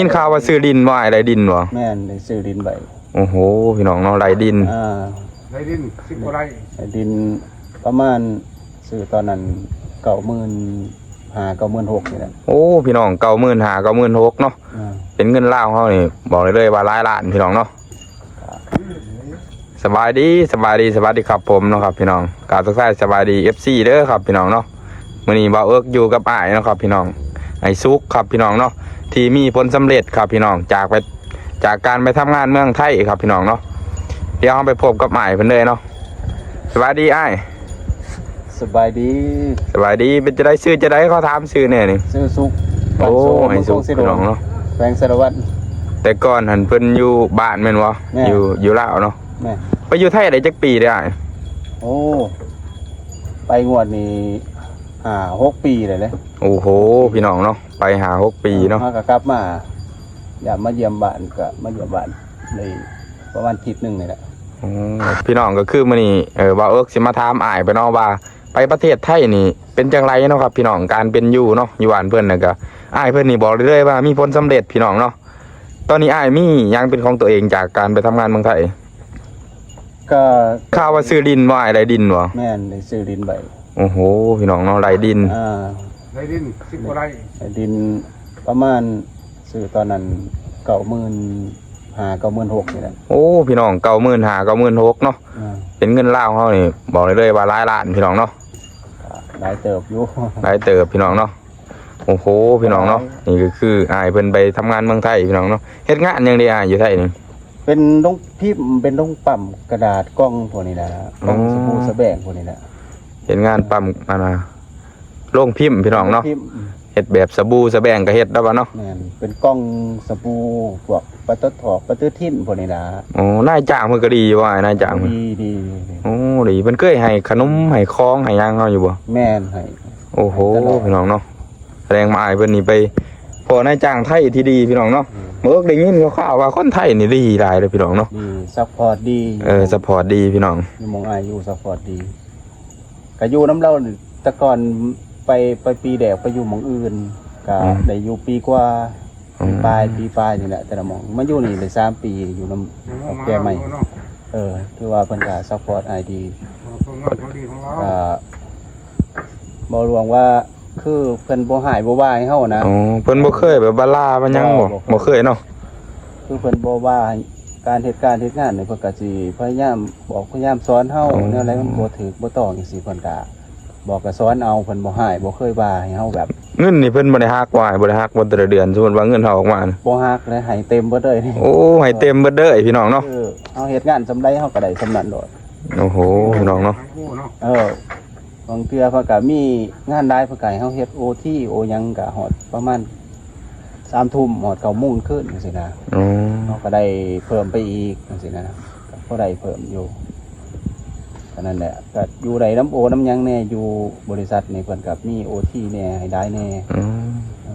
ຍິນຂ່າວວ່າຊື້ດິນບໍ່ອ້າຍ ໄດ້ດິນບໍ່? ແມ່ນ ໄດ້ຊື້ດິນໄວ້. ໂອ້ໂຫ ພີ່ນ້ອງເນາະ ໄດ້ດິນ ອ່າ ໄດ້ດິນສິບກວ່າໄຮ່ ໄດ້ດິນປະມານ ຊື້ຕອນນັ້ນເກົ້າໝື່ນຫ້າ ເກົ້າໝື່ນຫົກນີ້ແຫຼະ. ໂອ້ ພີ່ນ້ອງ ເກົ້າໝື່ນຫ້າ ເກົ້າໝື່ນຫົກເນາະ ອ່າ ເປັນເງິນລາວເຮົານີ້ ບອກໄດ້ເລີຍວ່າຫຼາຍລ້ານ ພີ່ນ້ອງເນາະ. ສະບາຍດີ ສະບາຍດີ ສະບາຍດີຄັບຜົມເນາະຄັບພີ່ນ້ອງ ກາບທັກທາຍສະບາຍດີ ເອັຟຊີ ເດີຄັບພີ່ນ້ອງເນາະ. ມື້ນີ້ບ່າວເອິກຢູ່ກັບອ້າຍເນາະຄັບພີ່ນ້ອງ ອ້າຍສຸກຄັບພີ່ນ້ອງເນາະ ທີ່ມີຜົນສຳເລັດຄັບພີ່ນ້ອງ ຈາກໄປ ຈາກການໄປທຳງານເມືອງໄທຄັບພີ່ນ້ອງເນາະ. ດຽວເຮົາໄປພົບກັບອ້າຍເພິ່ນເລີຍເນາະ. ສະບາຍດີອ້າຍ. ສະບາຍດີ ສະບາຍດີ. ເປັນຈັ່ງໃດ ຊື່ຈັ່ງໃດ ຂໍຖາມຊື່ແດ່ນີ້? ຊື່ສຸກ ໂອ້ ບ້ານໂຊ ເມືອງຄົງເຊໂດ ພີ່ນ້ອງເນາະ ແຂວງສາລະວັນ. ແຕ່ກ່ອນຫັ້ນເພິ່ນຢູ່ບ້ານແມ່ນບໍ່? ແມ່ນ ຢູ່ ຢູ່ລາວເນາະ. ແມ່ນ ໄປຢູ່ໄທໄດ້ຈັກປີແລ້ວອ້າຍ? ໂອ້ ໄປງວດນີ້ຫ້າຫົກປີແລ້ວເດ້. ໂອ້ໂຫ ພີ່ນ້ອງເນາະ ໄປຫ້າຫົກປີເນາະ ເຮົາກໍກັບມາຢາມມາຢ້ຽມບ້ານ ກໍມາຢ້ຽມບ້ານໄດ້ປະມານທິດໜຶ່ງນີ້ແຫຼະ. ໂອ້ ພີ່ນ້ອງ ກໍຄືມື້ນີ້ ເອີ ບ່າວເອິກຊິມາຖາມອ້າຍເພິ່ນເນາະວ່າ ໄປປະເທດໄທນີ້ເປັນຈັ່ງໃດເນາະຄັບພີ່ນ້ອງ ການເປັນຢູ່ເນາະ ຢູ່ບ້ານເພິ່ນ ແລ້ວກໍອ້າຍເພິ່ນນີ້ບອກໄດ້ເລີຍວ່າມີຜົນສຳເລັດ ພີ່ນ້ອງເນາະ. ຕອນນີ້ອ້າຍມີຫຍັງເປັນຂອງຕົວເອງຈາກການໄປທຳງານເມືອງໄທ? ກໍ ຂ່າວວ່າຊື້ດິນບໍ່ອ້າຍ ໄດ້ດິນບໍ່? ແມ່ນ ໄດ້ຊື້ດິນໄວ້. ໂອ້ໂຫ ພີ່ນ້ອງເນາະ ໄດ້ດິນ ອ່າ ໄດ້ດິນສິບກວ່າໄຮ່ ໄດ້ດິນປະມານ ຊື້ຕອນນັ້ນເກົ້າໝື່ນຫ້າ ເກົ້າໝື່ນຫົກນີ້ແຫຼະ. ໂອ້ ພີ່ນ້ອງ ເກົ້າໝື່ນຫ້າ ເກົ້າໝື່ນຫົກເນາະ ອ່າ ເປັນເງິນລາວເຮົານີ້ ບອກໄດ້ເລີຍວ່າຫຼາຍລ້ານ ພີ່ນ້ອງເນາະ. ກໍຫຼາຍເຕີບຢູ່ ຫຼາຍເຕີບ ພີ່ນ້ອງເນາະ. ໂອ້ໂຫ ພີ່ນ້ອງເນາະ ນີ້ກໍຄືອ້າຍເພິ່ນໄປທຳງານເມືອງໄທ ພີ່ນ້ອງເນາະ. ເຮັດງານຫຍັງເດອ້າຍ ຢູ່ໄທນີ້? ເປັນໂຮງພິມ ເປັນໂຮງປ້ຳກະດາດ ກ່ອງພວກນີ້ນະ ກ່ອງ ອໍ ສະບູສະແບງພວກນີ້ນະ. ເຮັດງານປ້ຳ ອັນນ່າ ໂຮງພິມ ພີ່ນ້ອງເນາະ ໂຮງພິມ ເຮັດແບບສະບູສະແບງກໍເຮັດແລ້ວວ່າເນາະ. ແມ່ນ ເປັນກ່ອງສະບູ ພວກປາຕົດຖອກ ປາຕື້ທິນພວກນີ້ນະ. ໂອ້ ນາຍຈ້າງເພິ່ນກໍດີຢູ່ບໍ່ອ້າຍ ນາຍຈ້າງເພິ່ນ? ດີ ດີ ດີ ໂອ້ ດີ. ເພິ່ນເຄີຍໃຫ້ຂະໜົມ ໃຫ້ຂອງ ໃຫ້ຫຍັງເຮົາຢູ່ບໍ່? ແມ່ນ ໃຫ້. ໂອ້ໂຫ ໃຫ້ຕະຫຼອດ ພີ່ນ້ອງເນາະ ສະແດງວ່າອ້າຍເພິ່ນນີ້ໄປພໍ້ນາຍຈ້າງໄທທີ່ດີ ພີ່ນ້ອງເນາະ. ອືມ ເອີກ ໄດ້ຍິນຂ່າວໆວ່າຄົນໄທນີ້ດີຫຼາຍເດີ ພີ່ນ້ອງເນາະ ດີ ຊັບພອດດີ. ເອີ ຊັບພອດດີ ພີ່ນ້ອງ ຢູ່ໝ່ອງອ້າຍຢູ່ ຊັບພອດດີ. ກະຢູ່ນຳລາວ ແຕ່ກ່ອນໄປ ໄປປີແລກໄປຢູ່ໝ່ອງອື່ນ ກະ ອືມ ໄດ້ຢູ່ປີກວ່າ ອືມ ປີປາຍ ປີປາຍນີ້ແຫຼະ ແຕ່ລະໝ່ອງ. ມາຢູ່ນີ້ໄດ້ສາມປີ ຢູ່ນຳເຖົ້າແກ່ໃໝ່. ເອີ ຖືວ່າເພິ່ນກະຊັບພອດອ້າຍດີ ເອີ ເພິ່ນກໍດີຂອງລາວ ກະບໍ່ລວງວ່າ ຄືເພິ່ນບໍ່ຮ້າຍບໍ່ວ່າໃຫ້ເຮົານະ. ອໍ ເພິ່ນບໍ່ເຄີຍແບບວ່າລາວ່າຫຍັງບໍ່? ບໍ່ ບໍ່ເຄີຍ ບໍ່ເຄີຍເນາະ. ຄືເພິ່ນບໍ່ວ່າໃຫ້ ການເຮັດການເຮັດງານນີ້ ເພິ່ນກໍຊິພະຍາຍາມບອກ ພະຍາຍາມສອນເຮົາ. ອໍ ແນວໃດມັນບໍ່ຖືກບໍ່ຕ້ອງຈັ່ງຊີ້ ເພິ່ນກໍບອກກໍສອນເອົາ. ເພິ່ນບໍ່ຮ້າຍ ບໍ່ເຄີຍວ່າໃຫ້ເຮົາແບບ. ເງິນນີ້ເພິ່ນບໍ່ໄດ້ຫັກບໍ່? ບໍ່ໄດ້ຫັກບໍ່ແຕ່ລະເດືອນ? ສົມມຸດວ່າເງິນເຮົາອອກມານີ້ ບໍ່ຫັກເລີຍ ໃຫ້ເຕັມເບິດເລີຍ. ໂອ້ ໃຫ້ເຕັມເບິດເລີຍ ພີ່ນ້ອງເນາະ. ເອີ ເຮົາເຮັດງານສ່ຳໃດ ເຮົາກໍໄດ້ສ່ຳນັ້ນໂລດ. ໂອ້ໂຫ ພີ່ນ້ອງເນາະ. ເອີ ບາງເທື່ອເພິ່ນກໍມີງານຫຼາຍ ເພິ່ນກໍໃຫ້ເຮົາເຮັດໂອທີໂອຫຍັງ ກໍຮອດປະມານສາມທຸ່ມ ຮອດເກົ້າໂມງຄືນຈັ່ງຊີ້ນະ. ອໍ ເຮົາກໍໄດ້ເພີ່ມໄປອີກຈັ່ງຊີ້ນະ ກໍພໍໄດ້ເພີ່ມຢູ່. ກໍນັ້ນແຫຼະ ກໍຢູ່ໄດ້ນຳໂອນຳຫຍັງແດ່ ຢູ່ບໍລິສັດນີ້ເພິ່ນກໍມີໂອທີແດ່ ໃຫ້ຫຼາຍແດ່. ອໍ ເອີ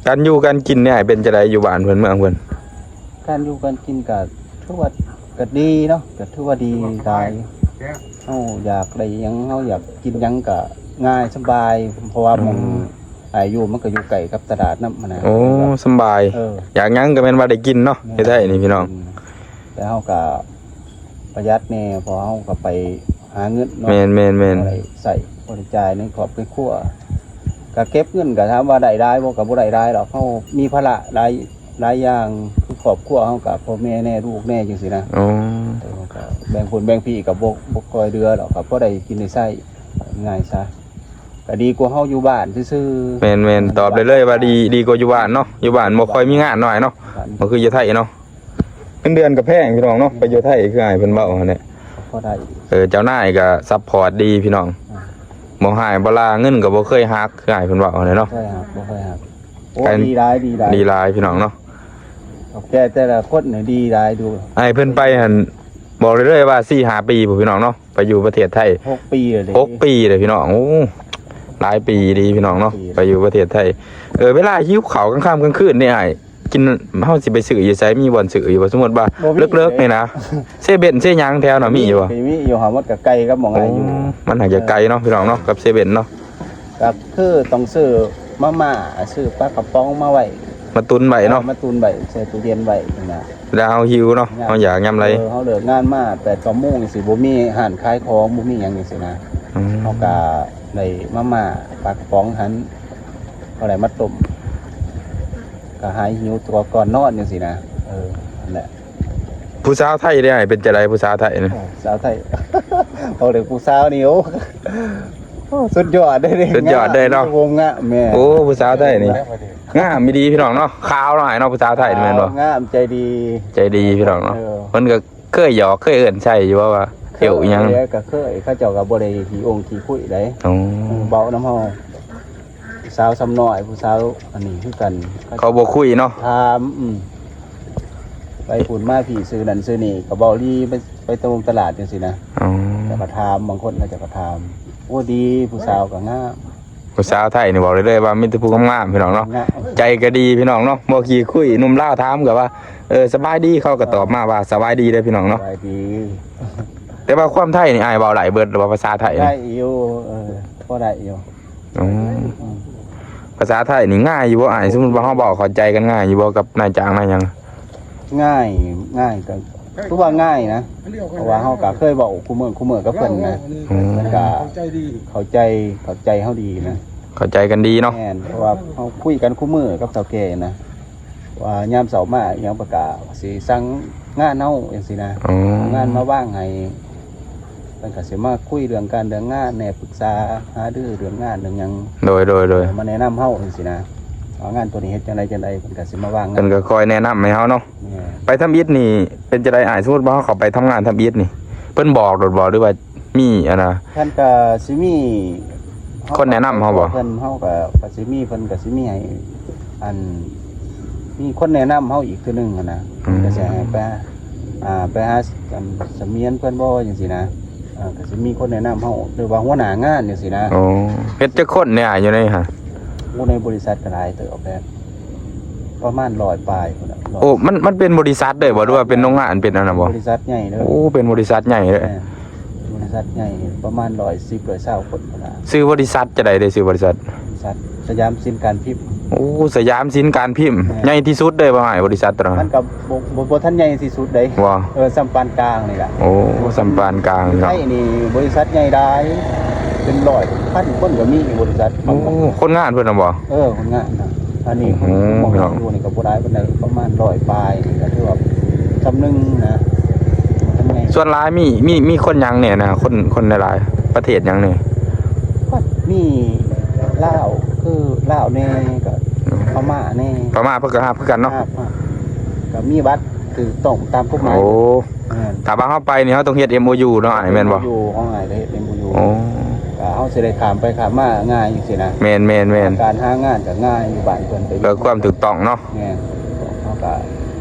ການຢູ່ການກິນນີ້ອ້າຍ ເປັນຈັ່ງໃດ ຢູ່ບ້ານເພິ່ນເມືອງເພິ່ນ? ການຢູ່ການກິນກໍຖືວ່າກໍດີເນາະ ກໍຖືວ່າດີຫຼາຍ. ເຮົາຢາກໄດ້ຫຍັງ ເຮົາຢາກກິນຫຍັງກໍງ່າຍສະບາຍ ເພາະວ່າ ອືມ ໝ່ອງອ້າຍຢູ່ມັນກໍຢູ່ໃກ້ກັບຕະຫຼາດນຳຫັ້ນນະ. ໂອ້ ສະບາຍ. ເອີ ຢາກຫຍັງກໍແມ່ນວ່າໄດ້ກິນເນາະ. ແມ່ນ ເຮັດໄດ້ນີ້ພີ່ນ້ອງ. ແຕ່ເຮົາກໍປະຢັດແດ່ ເພາະເຮົາກໍໄປຫາເງິນເນາະ. ແມ່ນໆໆ ໄດ້ໃຊ້ ພໍໄດ້ຈ່າຍໃນຄອບໃນຄົວ. ກະເກັບເງິນ ກະຖາມວ່າໄດ້ຫຼາຍບໍ່? ກະບໍ່ໄດ້ຫຼາຍດອກ. ເຮົາມີພາລະຫຼາຍ ຫຼາຍຢ່າງ ຄືຄອບຄົວເຮົາ ກະພໍ່ແມ່ແດ່ ລູກແດ່ ຈັ່ງຊີ້ນະ. ອໍ ແຕ່ວ່າກະແບ່ງພຸ້ນແບ່ງພີ້ ກະບໍ່ ບໍ່ຄ່ອຍເຫຼືອດອກ. ກະພໍໄດ້ກິນໄດ້ໃຊ້ ວ່າງ່າຍຊະ. ກະດີກວ່າເຮົາຢູ່ບ້ານຊື່ໆ. ແມ່ນໆ ຕອບໄດ້ເລີຍວ່າດີ ດີກວ່າຢູ່ບ້ານເນາະ. ຢູ່ບ້ານບໍ່ຄ່ອຍມີງານເນາະ ອ້າຍເນາະ. ບໍ່ຄືຢູ່ໄທເນາະ. ເງິນເດືອນກໍແພງ ພີ່ນ້ອງເນາະ. ໄປຢູ່ໄທຄືອ້າຍເພິ່ນເວົ້າຫັ້ນແຫຼະ ພໍໄດ້. ເອີ ເຈົ້ານາຍກໍຊັບພອດດີ ພີ່ນ້ອງ. ອ່າ ບໍ່ຮ້າຍບໍ່ລາ ເງິນກໍບໍ່ເຄີຍຫັກ ຄືອ້າຍເພິ່ນເວົ້າຫັ້ນແຫຼະເນາະ. ບໍ່ເຄີຍຫັກ ບໍ່ເຄີຍຫັກ. ໂອ້ ດີຫຼາຍ ດີຫຼາຍ ດີຫຼາຍ ພີ່ນ້ອງເນາະ. ເຖົ້າແກ່ແຕ່ລະຄົນນີ້ດີຫຼາຍ. ດູ ອ້າຍເພິ່ນໄປຫັ້ນ ບອກໄດ້ເລີຍວ່າສີ່ຫ້າປີພຸ້ນ ພີ່ນ້ອງເນາະ. ໄປຢູ່ປະເທດໄທ ຫົກປີແລ້ວເດ້ ຫົກປີເດ້ ພີ່ນ້ອງ. ໂອ້ ຫຼາຍປີດີ ພີ່ນ້ອງເນາະ ໄປຢູ່ປະເທດໄທ. ເອີ ເວລາຫິວເຂົ້າກາງຄ່ຳກາງຄືນນີ້ ອ້າຍ ກິນ ເຮົາຊິໄປຊື້ຢູ່ໃສ? ມີບ່ອນຊື້ຢູ່ບໍ່? ສົມມຸດວ່າເລິກໆນີ້ນະ ເຊເວັນ ເຊຫຍັງແຖວນັ້ນມີຢູ່ບໍ່? ມີ ມີຢູ່. ຫາໝົດກໍໄກກັບໝ່ອງອ້າຍຢູ່. ໂອ້ ມັນຫາກຈະໄກເນາະ ພີ່ນ້ອງເນາະ ກັບເຊເວັນເນາະ. ກໍຄືຕ້ອງຊື້ມາມ່າ ຊື້ປາກະປ໋ອງມາໄວ້ ມາຕຸນໄວ້ເນາະ ເອີ ມາຕຸນໄວ້ ໃສ່ຕູ້ເຢັນໄວ້ຫັ້ນນະ. ເວລາເຮົາຫິວເນາະ ເຮົາຢາກຍາມໃດ ເອີ ເຮົາເລີກງານມາແປດເກົ້າໂມງຈັ່ງຊີ້ ບໍ່ມີຮ້ານຂາຍຂອງ ບໍ່ມີຫຍັງຈັ່ງຊີ້ນະ. ອືມ ເຮົາກະໄດ້ມາມ່າປາກະປ໋ອງຫັ້ນ ເຮົາໄດ້ມາຕົ້ມ ກະຫາຍຫິວຕົວກ່ອນນອນຈັ່ງຊີ້ນະ. ເອີ ນັ້ນແຫຼະ. ຜູ້ສາວໄທເດ້ອ້າຍ ເປັນຈັ່ງໃດຜູ້ສາວໄທນີ້? ໂອ້ ສາວໄທ ເວົ້າເລື່ອງຜູ້ສາວນີ້ ໂອ້ ໂອ້ ສຸດຍອດເດ້ ສຸດຍອດເດ້ເນາະ ງາມ ງາມແມ່ນ. ໂອ້ ຜູ້ສາວໄທນີ້ງາມອີ່ຫຼີພີ່ນ້ອງເນາະ ຂາວເນາະອ້າຍເນາະ ຜູ້ສາວໄທນີ້ແມ່ນບໍ່? ຂາວ ງາມ ໃຈດີ ໃຈດີພີ່ນ້ອງເນາະ. ເອີ ເພິ່ນກໍເຄີຍຫຍອກເຄີຍເອີ້ນໃສ່ຢູ່ບໍ່ວ່າ ເອີ ເອີ້ນຫຍັງ ກໍເຄີຍ ເຂົາເຈົ້າກໍບໍ່ໄດ້ຂີ້ອົງຂີ້ຄຸຍໃດ. ອໍ ເອີ ເວົ້ານຳເຮົາ ຜູ້ສາວຊຳນ້ອຍ ຜູ້ສາວອັນນີ້ຄືກັນ ເຂົາບໍ່ຄຸຍເນາະ ຖາມ ອືມ ໄປພຸ້ນມາພີ້ ຊື່ນັ້ນຊື່ນີ້ ກໍເວົ້າດີ ໄປ ໄປຕະຫຼົງຕະຫຼາດຈັ່ງຊີ້ນະ. ອໍ ເຂົາເຈົ້າກໍຖາມ ບາງຄົນເຂົາເຈົ້າກໍຖາມ. ໂອ້ ດີ ຜູ້ສາວກໍງາມ ຜູ້ສາວໄທນີ້ບອກໄດ້ເລີຍວ່າມີແຕ່ຜູ້ງາມໆ ພີ່ນ້ອງເນາະ ງາມ ໃຈກໍດີພີ່ນ້ອງເນາະ ບໍ່ຂີ້ຄຸຍ. ໜຸ່ມລາວຖາມກໍວ່າ ເອີ ສະບາຍດີ ເຂົາກໍຕອບມາວ່າ ເອີ ສະບາຍດີເດີພີ່ນ້ອງເນາະ ສະບາຍດີ. ແຕ່ວ່າຄວາມໄທນີ້ອ້າຍເວົ້າໄດ້ເບິດບໍ່ ພາສາໄທນີ້? ໄດ້ຢູ່ ເອີ ພໍໄດ້ຢູ່. ອໍ ອືມ ພາສາໄທນີ້ງ່າຍຢູ່ບໍ່ອ້າຍ? ສົມມຸດວ່າເຮົາເວົ້າເຂົ້າໃຈກັນງ່າຍຢູ່ບໍ່ກັບນາຍຈ້າງນາຍຫຍັງ? ງ່າຍ ງ່າຍ ກໍຄືວ່າງ່າຍນະ ເພາະວ່າເຮົາກໍເຄີຍເວົ້າຄູ່ມື້ ຄູ່ມື້ກັບເພິ່ນນະ. ອືມ ເພິ່ນກໍເຂົ້າໃຈ ເຂົ້າໃຈເຮົາດີນະ ເຂົ້າໃຈກັນດີເນາະ. ແມ່ນ ເພາະວ່າເຮົາຄຸຍກັນຄູ່ມື້ກັບເຖົ້າແກ່ນະ ວ່າຍາມເຊົ້າມາອີ່ຫຍັງ ເພິ່ນກໍຊິສັ່ງງານເຮົາຈັ່ງຊີ້ນະ. ອໍ ເອົາງານມາວາງໃຫ້ ເພິ່ນກໍຊິມາຄຸຍເລື່ອງການເລື່ອງງານແດ່ ປຶກສາຫາລືເລື່ອງງານເລື່ອງຫຍັງ. ໂດຍ ໂດຍ ໂດຍ ເອີ ມາແນະນຳເຮົາຈັ່ງຊີ້ນະ ວ່າງານໂຕນີ້ເຮັດຈັ່ງໃດຈັ່ງໃດ ເພິ່ນກໍຊິມາວາງ ເພິ່ນກໍຄອຍແນະນຳໃຫ້ເຮົາເນາະ. ແມ່ນ ໄປທຳອິດນີ້ເປັນຈັ່ງໃດອ້າຍ? ສົມມຸດວ່າເຮົາເຂົ້າໄປທຳງານທຳອິດນີ້ ເພິ່ນບອກໂລດບໍ່ ຫຼືວ່າມີອັນນະ ເພິ່ນກໍຊິມີ ຄົນແນະນຳເຮົາບໍ່? ເພິ່ນ ເຮົາກໍ ກໍຊິມີ ເພິ່ນກໍຊິມີໃຫ້ ອັນ ມີຄົນແນະນຳເຮົາອີກເທື່ອໜຶ່ງຫັ້ນນະ. ອືມ ເພິ່ນກໍຊິໃຫ້ໄປ ອ່າ ໄປຫາ ອັນ ສະໝຽນເພິ່ນບໍ່ ຈັ່ງຊີ້ນະ. ເອີ ກໍຊິມີຄົນແນະນຳເຮົາ ຫຼືວ່າຫົວໜ້າງານຈັ່ງຊີ້ນະ. ໂອ້ ເຮັດຈັກຄົນແດ່ຢູ່ໃນຫັ້ນ? ໂອ້ ໃນບໍລິສັດກໍຫຼາຍເຕີບແລ້ວ ປະມານຮ້ອຍປາຍພຸ້ນລະ. ໂອ້ ມັນ ມັນເປັນບໍລິສັດເລີຍບໍ່ ຫຼືວ່າເປັນໂຮງງານ ເປັນອັນນັ້ນບໍ່? ບໍລິສັດໃຫຍ່ເລີຍ. ໂອ້ ເປັນບໍລິສັດໃຫຍ່ເລີຍ. ແມ່ນ ບໍລິສັດໃຫຍ່ ປະມານຮ້ອຍສິບ ຮ້ອຍຊາວຄົນພຸ້ນລະ. ຊື່ບໍລິສັດຈັ່ງໃດເດ? ຊື່ບໍລິສັດ ບໍລິສັດສະຫຍາມສິນການພິມ. ໂອ້ ສະຫຍາມສິນການພິມ. ແມ່ນ ໃຫຍ່ທີ່ສຸດເລີຍບໍ່ອ້າຍ ບໍລິສັດໂຕນັ້ນ? ມັນກໍບໍ່ ບໍ່ ບໍ່ທັນໃຫຍ່ທີ່ສຸດເດ້. ບໍ່ ເອີ ສ່ຳປານກາງນີ້ລະ. ໂອ້ ສ່ຳປານກາງເນາະ. ໄທນີ້ບໍລິສັດໃຫຍ່ຫຼາຍ ເປັນຮ້ອຍພັນຄົນກໍມີບໍລິສັດ. ໂອ້ ຄົນງານເພິ່ນນະບໍ່? ເອີ ຄົນງານນະ. ອັນນີ້ ໂອ້ ຄົນ ຄົນມາຢູ່ນີ້ກໍບໍ່ຫຼາຍປານໃດ ປະມານຮ້ອຍປາຍ ນີ້ກໍຖືວ່າສ່ຳໜຶ່ງນະ. ສ່ວນຫຼາຍມີ ມີ ມີຄົນຫຍັງແດ່ນະ? ຄົນ ຄົນຫຼາຍໆ ປະເທດຫຍັງແດ່? ກໍມີລາວ ຄືລາວແດ່ ກໍພະມ້າແດ່. ພະມ້າເພິ່ນກໍຮັບຄືກັນເນາະ? ຮັບ ຮັບ ກໍມີບັດຖືກຕ້ອງຕາມກົດໝາຍ. ໂອ້ ແມ່ນ ຖ້າວ່າເຮົາໄປນີ້ ເຮົາຕ້ອງເຮັດເອັມໂອຢູເນາະອ້າຍ ແມ່ນບໍ່? ເຮັດເອັມໂອຢູ ຂອງອ້າຍກໍເຮັດເອັມໂອຢູ. ໂອ້ ກໍເຮົາຊິໄດ້ຂ້າມໄປຂ້າມມາງ່າຍຈັ່ງຊີ້ນະ. ແມ່ນໆໆ ການຫາງານກໍງ່າຍ ຢູ່ບ້ານເພິ່ນກໍ ເພື່ອຄວາມຖືກຕ້ອງເນາະ. ແມ່ນ ເຮົາກໍ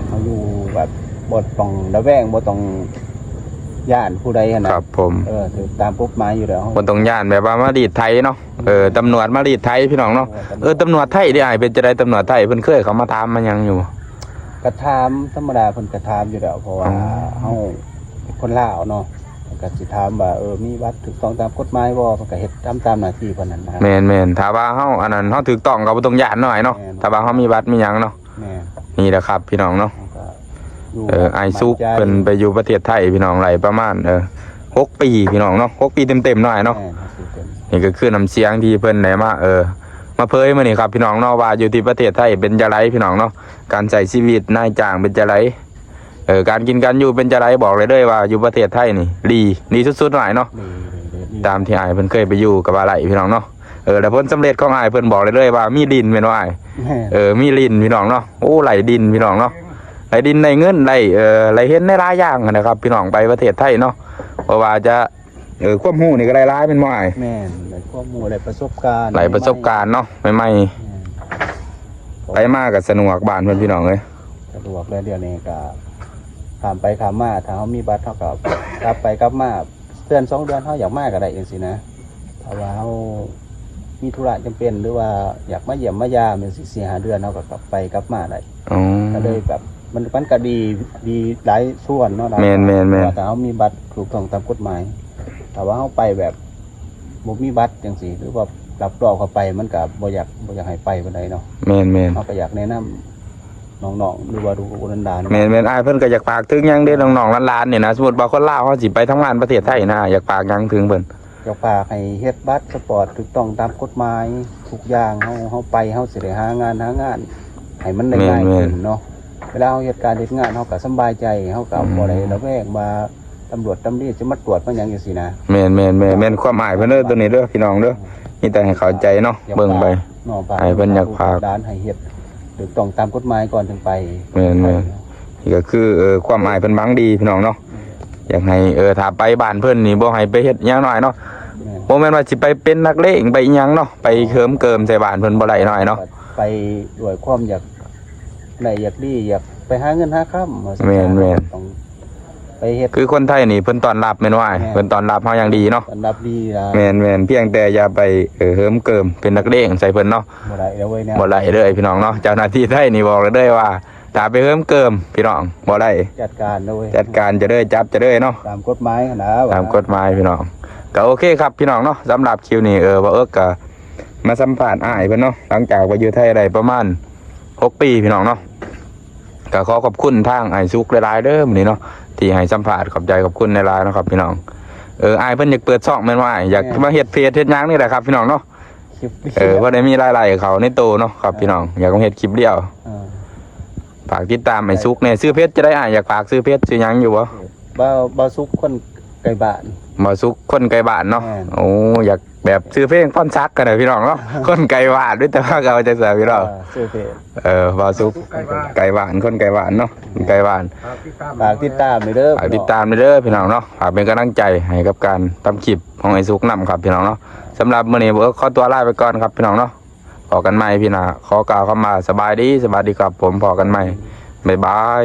ເຮົາຢູ່ແບບບໍ່ຕ້ອງລະແວງ ບໍ່ຕ້ອງຢ້ານຜູ້ໃດຫັ້ນນະ. ຄັບຜົມ. ເອີ ຖືກຕາມກົດໝາຍຢູ່ແລ້ວ ບໍ່ຕ້ອງຢ້ານແບບວ່າມາລີດໄຖເນາະ. ເອີ ຕຳຫຼວດມາລີດໄຖພີ່ນ້ອງເນາະ. ເອີ ຕຳຫຼວດໄທເດອ້າຍ ເປັນຈັ່ງໃດ? ຕຳຫຼວດໄທເພິ່ນເຄີຍເຂົ້າມາຖາມມາຫຍັງຢູ່ບໍ່? ກໍຖາມທຳມະດາ ເພິ່ນກໍຖາມຢູ່ແລ້ວ ເພາະວ່າ ອໍ ເຮົາຄົນລາວເນາະ ເພິ່ນກໍຊິຖາມວ່າ ເອີ ມີບັດຖືກຕ້ອງຕາມກົດໝາຍບໍ່? ເພິ່ນກໍເຮັດຕາມ ຕາມໜ້າທີ່ເພິ່ນຫັ້ນນະ. ແມ່ນໆ ຖ້າວ່າເຮົາອັນນັ້ນ ເຮົາຖືກຕ້ອງກໍບໍ່ຕ້ອງຢ້ານເນາະອ້າຍເນາະ. ແມ່ນ ຖ້າວ່າເຮົາມີບັດມີຫຍັງເນາະ. ແມ່ນ ນີ້ແຫຼະຄັບພີ່ນ້ອງເນາະ. ເຮົາກໍຢູ່ ເອີ ອ້າຍສຸກເພິ່ນໄປຢູ່ປະເທດໄທພີ່ນ້ອງ ໄດ້ປະມານ ເອີ ຫົກປີພີ່ນ້ອງເນາະ ຫົກປີເຕັມໆເນາະອ້າຍເນາະ. ແມ່ນ ຫົກປີເຕັມ. ນີ້ກໍຄືນ້ຳສຽງທີ່ເພິ່ນໄດ້ມາ ເອີ ມາເຜີຍມື້ນີ້ຄັບພີ່ນ້ອງເນາະ ວ່າຢູ່ທີ່ປະເທດໄທເປັນຈັ່ງໃດພີ່ນ້ອງເນາະ ການໃຊ້ຊີວິດນາຍຈ້າງເປັນຈັ່ງໃດ ເອີ ການກິນການຢູ່ເປັນຈັ່ງໃດ. ບອກໄດ້ເລີຍວ່າຢູ່ປະເທດໄທນີ້ດີ ດີສຸດໆເນາະອ້າຍເນາະ. ດີ ດີ ດີ ຕາມທີ່ອ້າຍເພິ່ນເຄີຍໄປຢູ່ກໍວ່າໄດ້ພີ່ນ້ອງເນາະ. ເອີ ແລະຜົນສຳເລັດຂອງອ້າຍເພິ່ນບອກໄດ້ເລີຍວ່າມີດິນແມ່ນບໍ່ອ້າຍ? ແມ່ນ ເອີ ມີດິນພີ່ນ້ອງເນາະ. ໂອ້ ໄລ່ດິນພີ່ນ້ອງເນາະ ໄລ່ດິນໄດ້ເງິນ ໄດ້ ເອີ ໄດ້ເຫັນຫຼາຍໆຢ່າງຫັ້ນນະຄັບພີ່ນ້ອງ ໄປປະເທດໄທເນາະ. ບໍ່ວ່າຈະ ເອີ ຄວາມຮູ້ນີ້ກໍໄດ້ຫຼາຍແມ່ນບໍ່ອ້າຍ? ແມ່ນ ໄດ້ຄວາມຮູ້ ໄດ້ປະສົບການ ໄດ້ປະສົບການເນາະ ໃໝ່ໆ. ແມ່ນ ໄປມາກໍສະດວກບ້ານເພິ່ນພີ່ນ້ອງເອີຍ. ສະດວກແລ້ວ ດຽວນີ້ກໍຂ້າມໄປຂ້າມມາ ຖ້າເຮົາມີບັດເຮົາກໍກັບໄປກັບມາ ເດືອນສອງເດືອນເຮົາຢາກມາກໍໄດ້ຈັ່ງຊີ້ນະ. ຖ້າວ່າເຮົາມີທຸລະຈຳເປັນ ຫຼືວ່າຢາກມາຢ້ຽມມາຢາມຈັ່ງຊີ້ ສີ່ຫ້າເດືອນເຮົາກໍກັບໄປກັບມາໄດ້. ອໍ ກໍເລີຍແບບ ມັນ ມັນກໍດີ ດີຫຼາຍສ່ວນເນາະ. ແມ່ນໆໆ ແຕ່ວ່າຖ້າເຮົາມີບັດຖືກຕ້ອງຕາມກົດໝາຍ ຖ້າວ່າເຮົາໄປແບບບໍ່ມີບັດຈັ່ງຊີ້ ຫຼືວ່າລັກລອບເຂົ້າໄປ ມັນກໍບໍ່ຢາກ ບໍ່ຢາກໃຫ້ໄປປານໃດເນາະ. ແມ່ນໆ ເຮົາກໍຢາກແນະນຳ ນ້ອງໆ ຫຼືວ່າລູກໆຫຼານໆ ແມ່ນໆ ອ້າຍເພິ່ນກໍຢາກຝາກເຖິງຫຍັງເດ້ ນ້ອງໆຫຼານໆນີ້ນະ ສົມມຸດວ່າຄົນລາວເຮົາຊິໄປທຳງານປະເທດໄທນະ ຢາກຝາກຫຍັງເຖິງເພິ່ນ? ຢາກຝາກໃຫ້ເຮັດບັດສະປອດຖືກຕ້ອງຕາມກົດໝາຍທຸກຢ່າງ ເຮົາ ເຮົາໄປ ເຮົາຊິໄດ້ຫາງານ ຫາງານໃຫ້ມັນໄດ້ງ່າຍຂຶ້ນເນາະ ເວລາເຮົາເຮັດການເຮັດງານ ເຮົາກໍສຳບາຍໃຈ ເຮົາກໍບໍ່ໄດ້ລະແວງວ່າ ຕຳຫຼວດຕຳຫຼວດຈະມາຕວດມາຫຍັງຈັ່ງຊີ້ນະ. ແມ່ນໆໆ ແມ່ນຄວາມອ້າຍເພິ່ນເດີ ໂຕນີ້ເດີ ພີ່ນ້ອງເດີ ມີແຕ່ໃຫ້ເຂົ້າໃຈເນາະ ເບິ່ງໄປ ອ້າຍເພິ່ນຢາກຝາກຫຼານໃຫ້ເຮັດຖືກຕ້ອງຕາມກົດໝາຍກ່ອນຈຶ່ງໄປ. ແມ່ນໆ ນີ້ກໍຄື ເອີ ຄວາມອ້າຍເພິ່ນຫວັງດີ ພີ່ນ້ອງເນາະ ຢາກໃຫ້ ເອີ ຖ້າໄປບ້ານເພິ່ນນີ້ ບໍ່ໃຫ້ໄປເຮັດຫຍັງໜ້ອຍເນາະ ບໍ່ແມ່ນວ່າຊິໄປເປັນນັກເລງໄປອີ່ຫຍັງເນາະ ໄປເຂີມເກີມໃສ່ບ້ານເພິ່ນບໍ່ໄດ້ໜ້ອຍເນາະ ໄປດ້ວຍຄວາມຢາກ ໄດ້ຢາກດີ ຢາກໄປຫາເງິນຫາຄຳ ແມ່ນໆ ຕ້ອງໄປເຮັດ ຄືຄົນໄທນີ້ເພິ່ນຕ້ອນຮັບແມ່ນວ່າ ເພິ່ນຕ້ອນຮັບເຮົາຢ່າງດີເນາະ ຕ້ອນຮັບດີຫຼາຍ ແມ່ນໆ ພຽງແຕ່ຢ່າໄປ ເອີ ເຫີມເກີມເປັນນັກເລງໃສ່ເພິ່ນເນາະ ບໍ່ໄດ້ເລີຍ ບໍ່ໄດ້ເລີຍ ພີ່ນ້ອງເນາະ ເຈົ້າໜ້າທີ່ໄທນີ້ບອກເລີຍເດີວ່າ ຖ້າໄປເຫີມເກີມ ພີ່ນ້ອງ ບໍ່ໄດ້ ຈັດການເລີຍ ຈັດການຈະເລີຍ ຈັບຈະເລີຍເນາະ ຕາມກົດໝາຍຫັ້ນນະ ຕາມກົດໝາຍ ພີ່ນ້ອງ ກໍໂອເຄຄັບ ພີ່ນ້ອງເນາະ ສຳລັບຄລິບນີ້ ເອີ ບ່າວເອິກກໍມາສຳພາດອ້າຍເພິ່ນເນາະ ຫຼັງຈາກວ່າຢູ່ໄທໄດ້ປະມານ ຫົກປີ ພີ່ນ້ອງເນາະ ກໍຂໍຂອບຄຸນທາງອ້າຍສຸກຫຼາຍໆເດີມື້ນີ້ເນາະ ທີ່ໃຫ້ສຳພາດ ຂອບໃຈຂອບຄຸນຫຼາຍໆເນາະຄັບ ພີ່ນ້ອງ ເອີ ອ້າຍເພິ່ນຢາກເປີດຊ່ອງແມ່ນບໍ່ອ້າຍ? ຢາກມາເຮັດເຟສເຮັດຫຍັງນີ້ແຫຼະຄັບ ພີ່ນ້ອງເນາະ ເອີ ພໍໄດ້ມີລາຍໄດ້ເຂົ້າໃນໂຕເນາະຄັບ ພີ່ນ້ອງ ຢາກມາເຮັດຄລິບດຽວ ຝາກຕິດຕາມອ້າຍສຸກແດ່ ຊື່ເຟສຈະໄດ້ອ້າຍ ຢາກຝາກຊື່ເຟສຊື່ຫຍັງຢູ່ບໍ່? ບ່າວ ບ່າວສຸກຄົນໃກ້ບ້ານ ບ່າວສຸກຄົນໃກ້ບ້ານເນາະ ໂອ້ ຢາກ ແບບຊື່ເພງພອນສັກກັນນະພີ່ນ້ອງເນາະ ຄົນໃກ້ບ້ານ ມີແຕ່ວ່າເຂົາຈັ່ງຊັ້ນພີ່ນ້ອງ ເອີ ຊື່ເພງ ເອີ ບ່າວສຸກ ໃກ້ບ້ານ ຄົນໃກ້ບ້ານເນາະ ໃກ້ບ້ານ ຝາກຕິດຕາມ ຝາກຕິດຕາມເດີ ຝາກຕິດຕາມເດີພີ່ນ້ອງເນາະ ຝາກເປັນກຳລັງໃຈໃຫ້ກັບການທຳຄລິບຂອງອ້າຍສຸກນຳຄັບພີ່ນ້ອງເນາະ ສຳລັບມື້ນີ້ ເອີ ຂໍຕົວລາໄປກ່ອນຄັບພີ່ນ້ອງເນາະ ພໍ້ກັນໃໝ່ ຄລິບໜ້າ ຂໍກ່າວຄຳວ່າສະບາຍດີ ສະຫວັດດີຄັບຜົມ ພໍ້ກັນໃໝ່ ບາຍບາຍ.